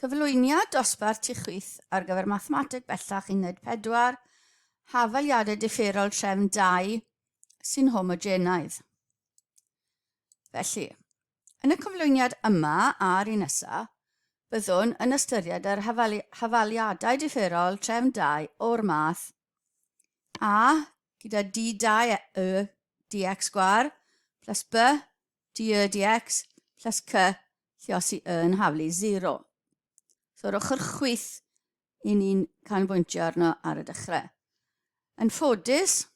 Cyflwyniad dosbarth tu chwith ar gyfer Mathemateg Bellach Uned 4, Hafaliadau Differol Trefn 2 sy'n homogenaidd. Felly, yn y cyflwyniad yma a'r un nesaf, byddwn yn ystyried yr hafaliadau differol trefn 2 o'r math A gyda d2 y dx sgwâr plus b d y dx plus c lliosi y yn haflu 0. So yr ochr chwith i ni'n canolbwyntio arno ar y dechrau. Yn ffodus,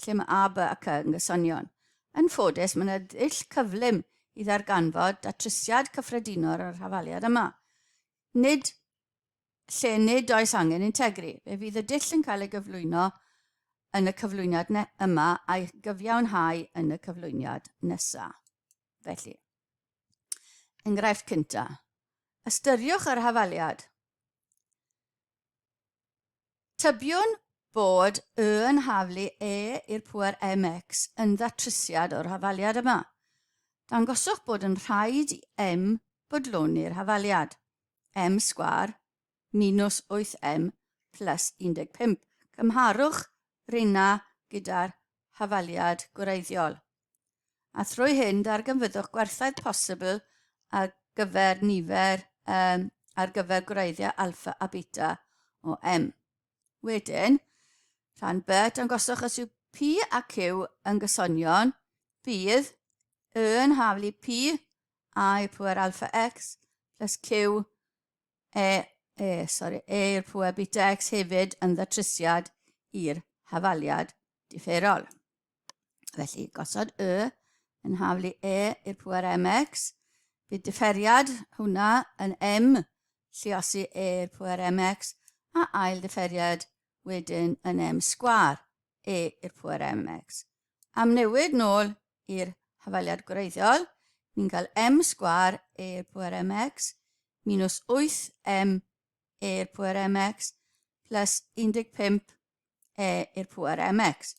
lle mae A, B a C yn gysonion. Yn ffodus, mae yna ddull cyflym i ddarganfod datrysiad cyffredinol ar yr hafaliad yma. Nid lle nid oes angen integru. Fe fydd y dull yn cael ei gyflwyno yn y cyflwyniad yma a'i gyfiawnhau yn y cyflwyniad nesaf. Felly, enghraifft cynta. Ystyriwch yr hafaliad. Tybiwn bod y yn haflu e i'r pŵer mx yn ddatrysiad o'r hafaliad yma. Dangoswch bod yn rhaid i m bodloni'r hafaliad. m sgwâr minus 8m plus 15. Cymharwch reina gyda'r hafaliad gwreiddiol. A thrwy hyn darganfyddwch gwerthoedd posibl ar gyfer nifer um, ar gyfer gwreiddiau alfa a beta o m. Wedyn, rhan B, dangoswch os yw P a Q yn gysonion, bydd Y yn haflu P a i'r pŵer alfa x plus Q e, e, sorry, e i'r pŵer beta x hefyd yn ddatrysiad i'r hafaliad differol. Felly, gosod y yn haflu e i'r pŵer mx, bydd differiad hwnna yn m lliosi e i'r pŵer mx, a ail differiad wedyn yn m sgwar e i'r pŵer mx. Am newid nôl i'r hafaliad gwreiddiol, ni'n cael m sgwar e i'r pŵer mx minus 8m e i'r pŵer mx plus 15 e i'r pŵer mx.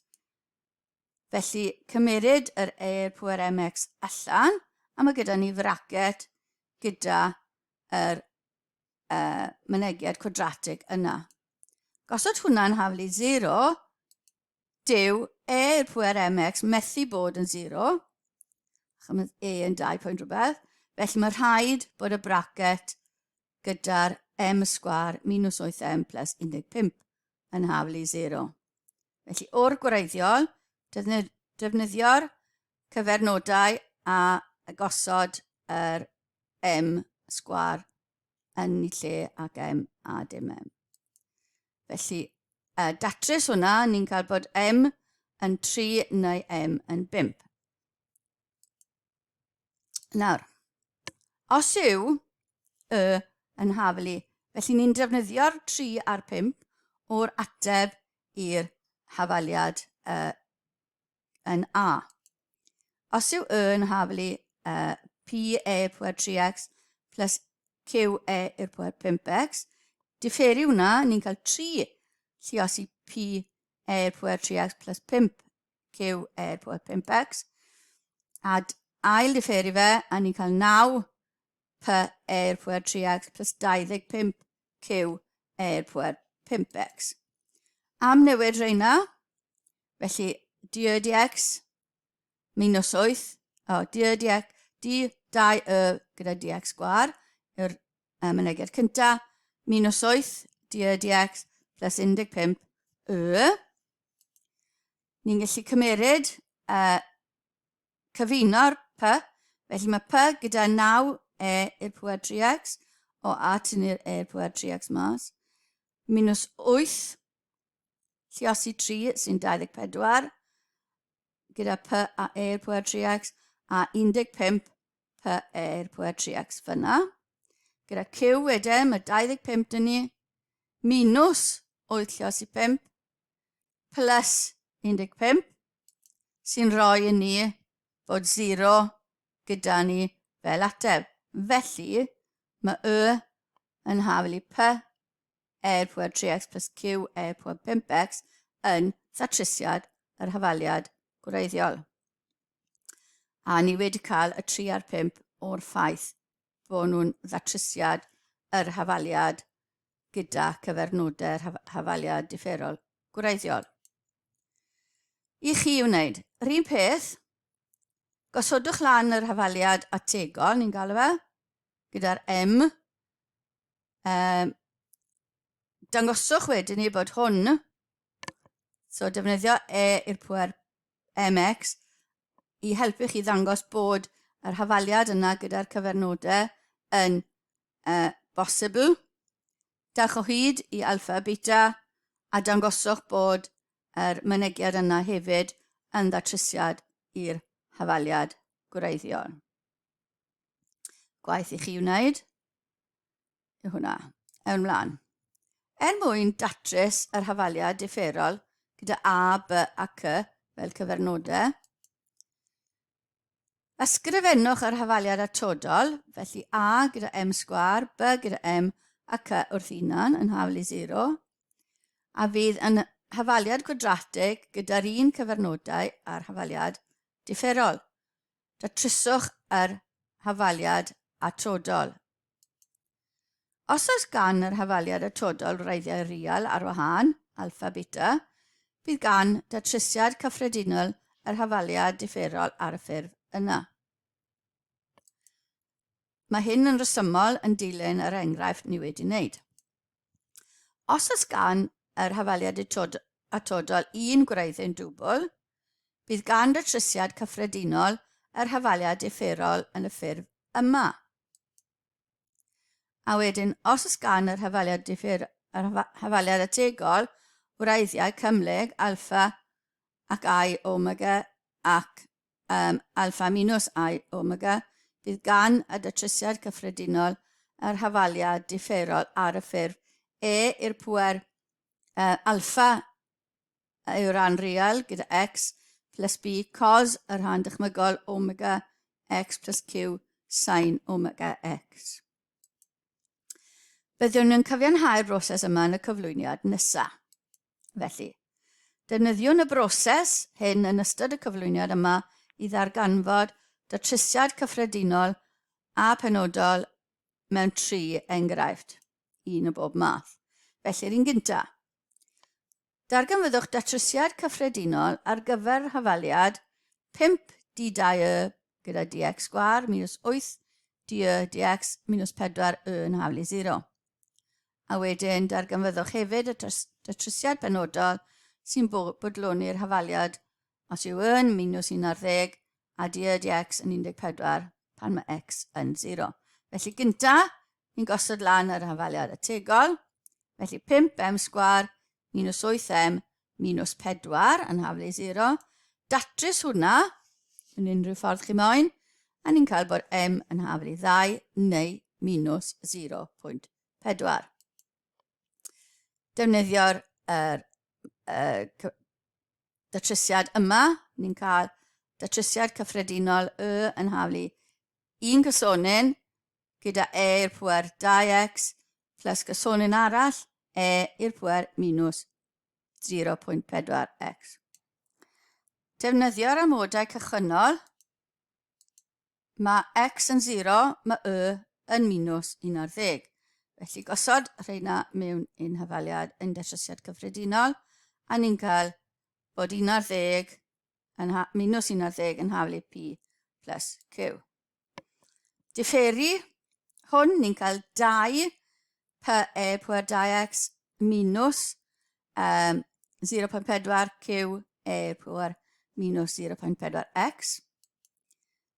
Felly, cymeryd yr e i'r pŵer mx allan, a mae gyda ni fracet gyda yr uh, mynegiad cwadratig yna. Gosod hwnna'n haflu 0, dyw e i'r pŵer mx methu bod yn 0, achos mae e yn 2 pwynt rhywbeth, felly mae rhaid bod y bracet gyda'r m sgwâr minus 8m plus 15 yn haflu 0. Felly o'r gwreiddiol, defnyddio'r cyfernodau a gosod yr m sgwâr yn ei lle ac m a dim m. Felly, uh, datrys hwnna, ni'n cael bod m yn 3 neu m yn 5. Nawr, os yw y yn haflu, felly ni'n defnyddio'r 3 a'r 5 o'r ateb i'r hafaliad uh, yn A. Os yw y yn haflu uh, P e pwer 3x plus Q e i'r pwer 5x, diferu hwnna, ni'n cael 3 lliosi P e i'r pwer 3x plus 5 Q e i'r pwer 5x. A ail diferu fe, a ni'n cael 9 P e i'r pwer 3x plus 25 Q e i'r pwer 5x. Am newid reina, felly d y dx minus 8, o, d y dx, d 2 y gyda dx sgwar, yw'r uh, mynegiad cynta, minus 8 d y dx plus 15 y. Ni'n gallu cymeryd uh, cyfuno'r p, felly mae p gyda 9 e i'r pŵer 3x, o a tynnu'r e i'r pŵer 3x mas, minus 8, lliosi 3 sy'n 24, gyda p a e i'r pŵer 3x, a 15 p e i'r pŵer 3x fyna. Gyda q wedyn, mae 25 dyn ni, minus 8 lliosi 5, plus 15, sy'n rhoi i ni fod 0 gyda ni fel ateb. Felly, mae y yn hafel i p er pwer 3x plus q er pwer 5x yn ddatrysiad yr hafaliad gwreiddiol. A ni wedi cael y 3 a'r 5 o'r ffaith bod nhw'n ddatrysiad yr hafaliad gyda cyfernodau'r hafaliad differol gwreiddiol. I chi wneud yr un peth, gosodwch lan yr hafaliad ategol, ni'n galw fe, gyda'r M. Dangoswch wedyn ni bod hwn, so defnyddio E i'r pwer MX, i helpu chi ddangos bod yr hafaliad yna gyda'r cyfernodau yn bosibl. Dewch o hyd i alfa a beta a dangoswch bod yr mynegiad yna hefyd yn ddatrysiad i'r hafaliad gwreiddiol. Gwaith i chi wneud yw hwnna. Ewn mlaen. Er mwyn datrys yr hafaliad differol gyda A, B a C fel cyfernodau, ysgrifennwch yr hafaliad atodol, felly A gyda M sgwar, B gyda M a C wrth unan yn hafal i 0, a fydd yn hafaliad gwadratig gyda'r un cyfernodau a'r hafaliad differol. Datryswch yr hafaliad atodol. Os oes gan yr hafaliad atodol wreiddiau real ar wahân, alfa, beta, bydd gan datrysiad cyffredinol yr hafaliad differol ar y ffurf yna. Mae hyn yn rhesymol yn dilyn yr enghraifft ni wedi wneud. Os oes gan yr hafaliad atodol un gwreiddyn dwbl, bydd gan datrysiad cyffredinol yr hafaliad differol yn y ffurf yma. A wedyn, os oes gan yr hafaliad differ, yr hafaliad ategol wreiddiau cymhlyg alfa ac i omega ac alfa minus i omega, bydd gan y datrysiad cyffredinol yr hafaliad differol ar y ffurf e i'r pŵer alfa yw rhan real gyda x plus b cos y rhan dychmygol omega x plus q sin omega x. Byddwn yn cyfiawnhau'r broses yma yn y cyflwyniad nesaf. Felly, defnyddiwn y broses hyn yn ystod y cyflwyniad yma i ddarganfod datrysiad cyffredinol a penodol mewn tri enghraifft, un o bob math. Felly'r un gyntaf. Darganfyddwch datrysiad cyffredinol ar gyfer hafaliad 5 d2 y gyda dx sgwâr minus 8 dy dx minus 4 y yn haflu 0. A wedyn darganfyddwch hefyd y datrysiad penodol sy'n bodloni'r hafaliad os yw y yn minus 11 a dy dx yn 14 pan mae x yn 0. Felly gynta, ni'n gosod lan yr hafaliad ategol. Felly 5m sgwar minus 8m minus 4 yn haflu 0. Datrys hwnna yn unrhyw ffordd chi moyn, a ni'n cael bod m yn haflu 2 neu minus 0.4. Defnyddio'r er, er, datrysiad yma, ni'n cael datrysiad cyffredinol y yn haflu un cysonyn gyda e i'r pŵer 2x plus cysonyn arall e i'r pŵer minus 0.4x. Defnyddio'r amodau cychwynnol, mae x yn 0, mae y yn minus 11. Felly gosod rheina mewn un hafaliad yn datrysiad cyffredinol, a ni'n cael bod 11 yn minus 11 yn haflu p plus q. Diferu hwn, ni'n cael 2 p e pwer 2x minus 0.4 q e pwer minus 0.4x.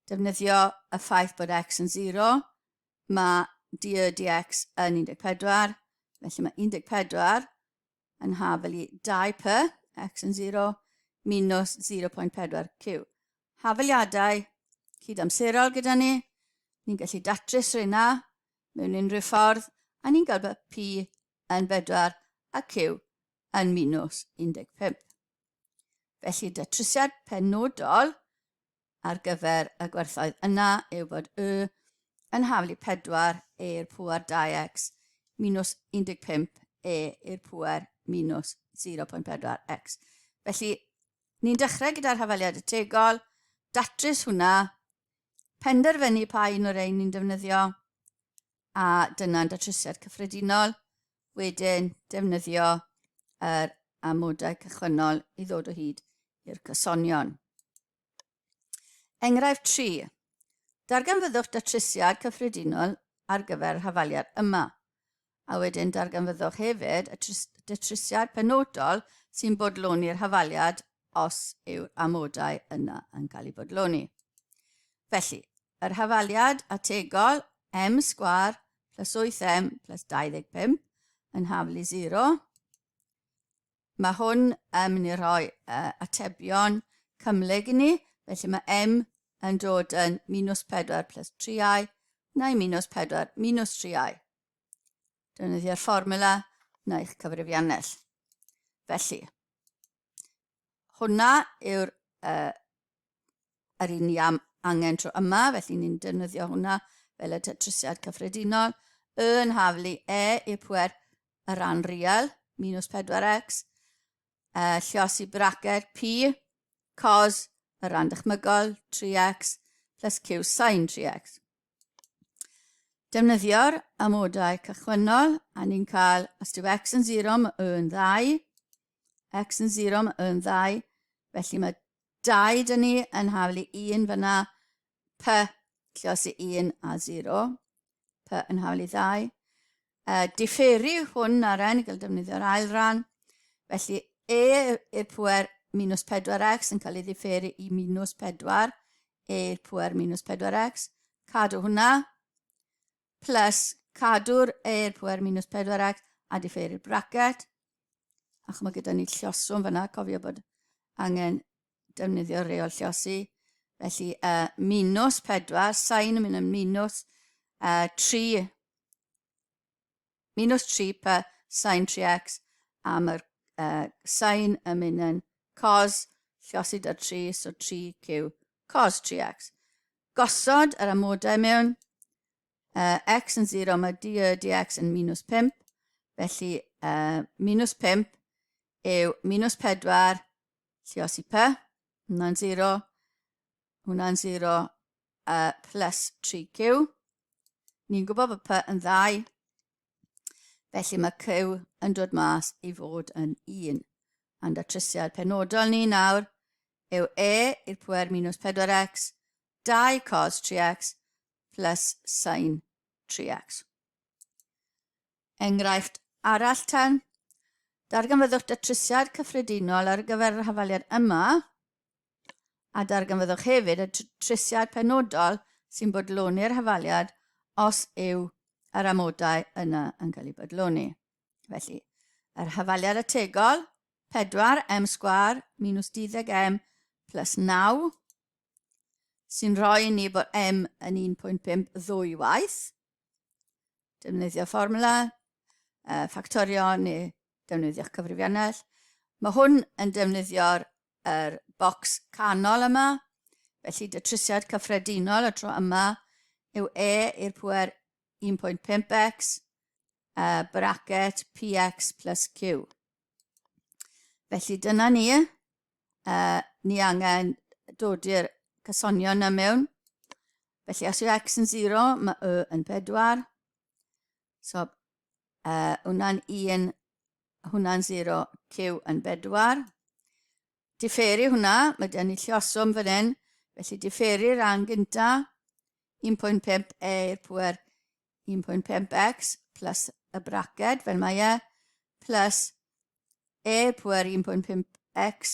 Defnyddio y ffaith bod x yn 0, mae d dx yn 14, felly mae 14 yn hafel i 2p, x yn 0, minus 0.4 q. Hafeliadau cydamserol gyda ni, ni'n gallu datrys rheina mewn unrhyw ffordd, a ni'n cael bod p yn 4 a q yn minus 15. Felly datrysiad penodol ar gyfer y gwerthoedd yna yw bod y yn haflu 4 e i'r pŵer 2x minus 15 e i'r pŵer minus 0.4x. Felly, ni'n dechrau gyda'r hafaliad ategol, datrys hwnna, penderfynu pa un o'r ein ni'n defnyddio, A dyna'n datrysiad cyffredinol. Wedyn defnyddio yr amodau cychwynnol i ddod o hyd i'r cysonion. Enghraifft 3. Darganfyddwch datrysiad cyffredinol ar gyfer yr hafaliad yma. A wedyn darganfyddwch hefyd y datrysiad penodol sy'n bodloni'r hafaliad os yw'r amodau yna yn cael eu bodloni. Felly, yr hafaliad ategol m sgwar plus 8m plus 25 yn haflu 0. Mae hwn yn mynd i rhoi atebion cymhlyg i ni, felly mae m yn dod yn minus 4 plus 3i neu minus 4 minus 3i. Defnyddio'r fformula neu'ch cyfrifiannell. Felly, hwnna yw'r uh, yr un ni am angen tro yma, felly ni'n defnyddio hwnna fel y datrysiad cyffredinol. Y yn haflu e i'r pwer y ran real, minus 4x, lliosi braced p, cos y ran dychmygol, 3x, plus q sin 3x. Defnyddio'r amodau cychwynnol, a ni'n cael, os dyw x yn 0, mae y yn 2, x yn 0, mae y yn 2, felly mae 2 dyn ni yn haflu 1 fyna, p lliosi 1 a 0, p yn haflu 2. Diferu hwn ar en, gael defnyddio'r ail ran, felly e i'r pwer minus 4x yn cael ei ddiferu i minus 4, e i'r pwer minus 4x, cadw hwnna, plus cadw'r e i'r pwer minus 4x a diferu'r bracket, ac mae gyda ni llioswm fyna, cofio bod angen defnyddio'r reol lliosi, felly minus 4, sain yn mynd yn minus 3, minus 3p sin 3x a mae'r sin yn mynd yn cos lliosi da 3, so 3q cos 3x. Gosod yr amodau mewn, x yn 0, mae dy dx yn minus 5, felly minus 5 yw minus 4 lliosi p, hwnna'n 0, hwnna'n 0, plus 3q. Ni'n gwybod bod p yn ddau, felly mae q yn dod mas i fod yn 1. A'n datrysiad penodol ni nawr yw e i'r pwer minus 4x, 2 cos 3x plus sin 3x. Enghraifft arall ten. Darganfyddwch datrysiad cyffredinol ar gyfer yr hafaliad yma, a darganfyddwch hefyd y trisiad penodol sy'n bodloni'r hafaliad os yw yr amodau yna yn cael eu bodloni. Felly, yr hafaliad ategol, 4 m sgwar minus 12m plus 9, sy'n rhoi ni bod m yn 1.5 ddwy waith. Defnyddio fformula, ffactorio neu defnyddio'ch cyfrifiannell. Mae hwn yn defnyddio'r yr bocs canol yma, felly datrysiad cyffredinol y tro yma yw e i'r pwer 1.5x bracket px plus q. Felly dyna ni. Ni angen dod i'r cysonion yna mewn. Felly os yw x yn 0, mae y yn 4. So, hwnna'n 1, hwnna'n 0, q yn 4. Diferu hwnna, mae gen i llioswm fan hyn, felly diferu rhan gynta, 1.5 e i'r pwer 1.5x plus y braced fel mae e, plus e i'r pwer 1.5x,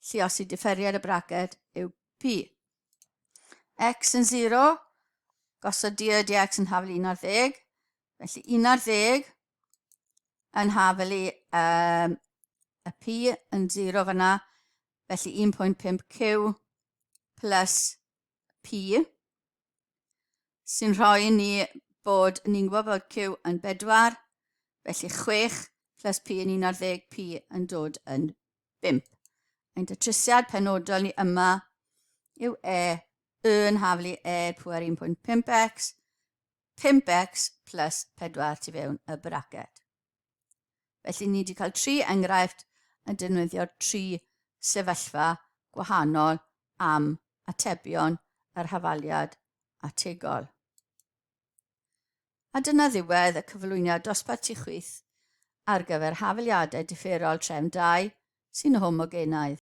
lliosi diferiad y braced yw p. X yn 0, gosod d y dx yn hafel 11, felly 11 yn hafel i um, y p yn 0 fyna, felly 1.5 q plus p, sy'n rhoi ni bod ni'n gwybod bod q yn 4, felly 6 plus p yn 11, p yn dod yn 5. Ein datrysiad penodol ni yma yw e, y yn haflu e pwer 1.5x, 5x plus 4 tu fewn y braced. Felly ni wedi cael tri enghraifft yn defnyddio'r tri sefyllfa gwahanol am atebion yr hafaliad ategol. A dyna ddiwedd y cyflwyniad dosbarth tu chwith ar gyfer hafaliadau differol trefn 2 sy'n homogenaidd.